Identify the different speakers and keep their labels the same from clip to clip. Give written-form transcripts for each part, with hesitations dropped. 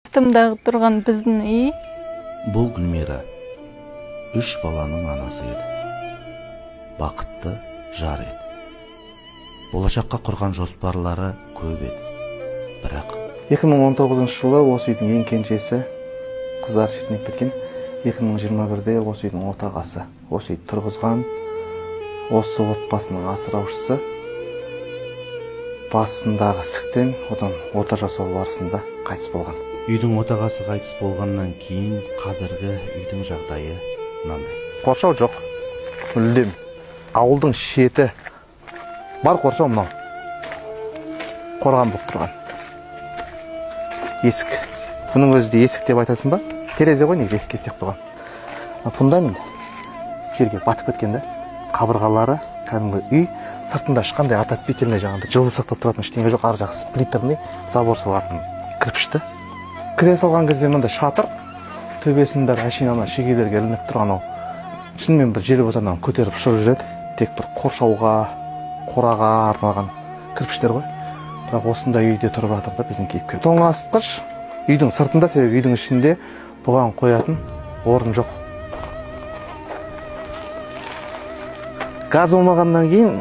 Speaker 1: Артымдағы тұрған біздің үй.
Speaker 2: Бұл Гүлмира 3 баланың анасы еді. Бақытты жар еді. Болашаққа құрған жоспарлары көп еді. Бірақ
Speaker 3: 2019 жылы осы үйдің ең кенжесі қыздар шетінеп кеткен. 2021-де осы үйдің отағасы, осы үйді тұрғызған, осы отбасының асыраушысы басындағы ісіктен, одан ота жасау барысында қайтыс болған.
Speaker 2: Үйдің отағасы қайтыс болғаннан кейін қазіргі үйдің жағдайы мынандай.
Speaker 3: Қоршау жоқ, мүлдем. Ауылдың шеті бар, қоршау мынау. Қорған болып тұрған. Есік. Бұның өзі де есік деп айтасың ба? Терезе ғой, негізі есікке істеп қойған. Фундамент жерге батып кеткен да. Қабырғалары кәдімгі үй, сыртында ешқандай отопительный жаңағыдай жылы сақтап тұратын ештеңе жоқ, ар жағы сплиттерный забор салатын кірпішті. Кіре салған кезде мынандай шатыр, төбесінің бәрі әшейін ана шегелерге ілініп тұрған ау. Шынымен бір жел болса ананы көтеріп ұшырып жүреді. Тек бір қоршауға, қораға арналған кірпіштер ғой. Бірақ осындай үйде тұрып жатыр да біздің кейіпкер. Тоңазытқыш үйдің сыртында, себебі үйдің ішінде бұған қоятын орын жоқ. Газ болмағаннан кейін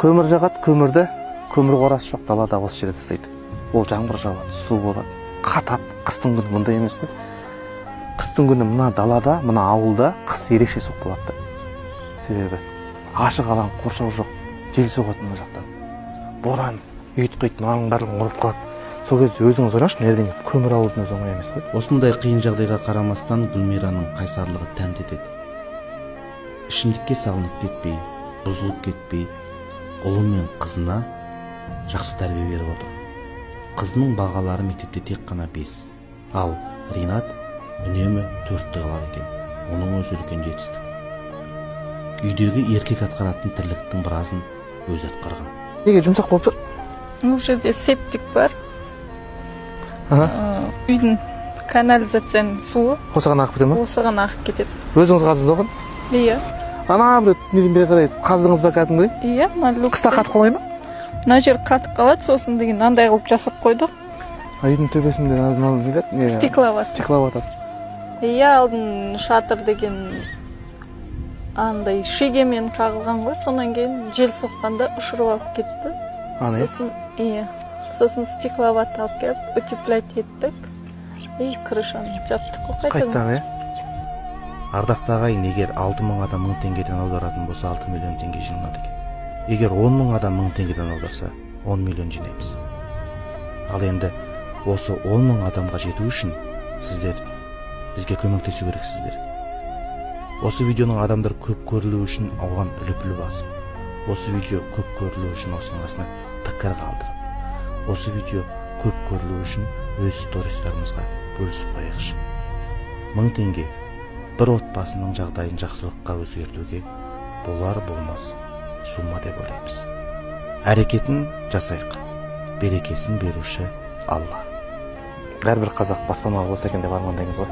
Speaker 3: көмір жағады, көмірді көмір қорасы жоқ, далада осы жерде тастайды. Ол жаңбыр жауады, су болады, қатады. Қыстың күні бұндай емес қой. Қыстың күні мына далада, мына ауылда қыс ерекше суық болады да. Себебі ашық алаң, қоршау жоқ, жел соғады мына жақтан. Боран ұйтқиды, мынаның барлығын ұрып қалады. Сол кезде өзіңіз ойлаңызшы, мына жерден көмір алудың өзі оңай емес қой.
Speaker 2: Осындай қиын жағдайға қарамастан Гүлмираның қайсарлығы тәнті етеді. Ішімдікке салынып кетпей, бұзылып кетпей, ұлы мен қызына жақсы тәрбие беріп отыр. Қызының бағалары мектепте тек қана 5, ал Ринат үнемі 4-ті алады екен. Оның өзі үлкен жетістік. Үйдегі еркек атқаратын тірліктің біразын өзі атқарған.
Speaker 3: Неге жұмсақ болып тұр?
Speaker 1: Бұл жерде септик бар. Үйдің канализацияның суы.
Speaker 3: Осыған ағып кете ме?
Speaker 1: Осыған ағып кетеді.
Speaker 3: Өзіңіз қаздыңыз оған?
Speaker 1: Иә.
Speaker 3: Ана бір неден бері қарай қаздыңыз ба кәдімгідей?
Speaker 1: Иә, мына люк.
Speaker 3: Қыста қатып қалмай ма?
Speaker 1: Мына жер қатып қалады, сосын деген мынандай қылып жасап қойдық.
Speaker 3: Үйдің төбесінде мынау
Speaker 1: стекловат.
Speaker 3: Стекловат.
Speaker 1: Иә, алдын шатыр деген андай шегемен қағылған ғой, сонан кейін жел соққанда ұшырып алып кетті. Сосын, иә, сосын стекловат алып келіп, утеплять еттік. И крышаны жаптық қой қайтадан.
Speaker 3: Қайтадан, иә.
Speaker 2: Ардақты ағайын, егер 6000 адам 1000 теңгеден аударатын болса, 6 миллион теңге жиналады екен. Егер 10 000 адам 1000 теңгеден аударса, 10 миллион жинаймыз. Ал енді осы 10 000 адамға жету үшін сіздер бізге көмектесу керексіздер. Осы видеоның адамдар көп көрілуі үшін оған лүпіл басып, осы видео көп көрілуі үшін осының астына пікір қалдырып, осы видео көп көрілуі үшін өз стористарымызға бөлісіп қояйықшы. 1000 теңге бір отбасының жағдайын жақсылыққа өзгертуге болар болмас сума деп ойлаймыз. Әрекетін жасайық, берекесін беруші Алла.
Speaker 3: Әрбір қазақ баспаналы болса екен деп армандаймыз ғой.